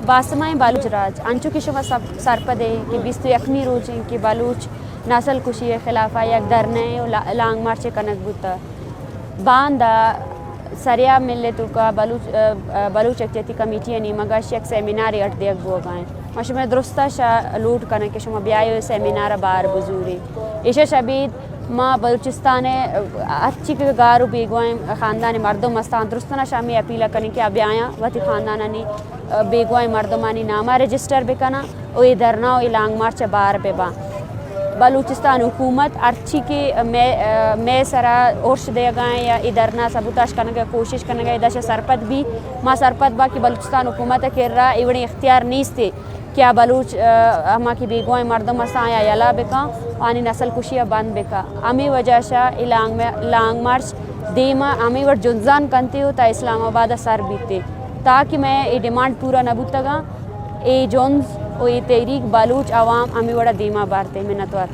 باستمائیں بلوچ راج، انچو کہ شما سب سرپد ئے کہ بیست و یکمی روچ انت کہ بلوچ نسل کشی ءِ خلاف ءَ یک دھرنہ ءُ لا-، لانگ مارچ کنگ بوتہ۔ باندا سریا مل ءِ توکا بلوچ، ءَ، ءَ، بلوچ یکجہتی کمیٹی ءِ نیمگا اش یک سیمینارے اڈ دیگ بوگا انت۔ ما شما درستا شا لوٹ کنیں کہ شما بیائے ءُ سیمینار ءَ بار بزورے۔ ایشا شبید ما بلوچستان ءِ، ءَ، ہرچی کہ گار ءُ بیگواہیں خاندان مردم استان درستنا شا ہمے اپیل کنیں کہ آ بیایاں وتی خاندانانی، ءَ، بیگواہیں مردمانی ناما رجسٹر بکناں۔ ءُ اے دھرنا ءُ اے لانگ مارچ ءَ بار بہ باں۔ بلوچستان حکومت ہرچی کہ مئے، مئے سرا ارش دیگا ایں یا اے دھرنا سبوتاش کنگ ءِ کوشش کنگ ءَ، ادا شہ سرپد بی، ما سرپد با کہ بلوچستان حکومت ءِ کرا اے وڑیں اختیار نیست کہ آ بلوچ، ءَ، ہما کہ بیگواہیں مردم استاں آیاں یلہ بکاں، آنی نسل کشی ءَ بند بکاں۔ ہمے وجہ شہ اے لانگ، لانگ مارچ دیما ہمے وڑ جنزان کنتے ءُ تا اسلام آباد ءَ سر بیتے، تاکہ مئے اے ڈیمانڈ پورا نہ بوتگاں۔ اے جنز ءُ اے تحریک بلوچ عوام ہمے وڑا دیما بارتے۔ منتوار۔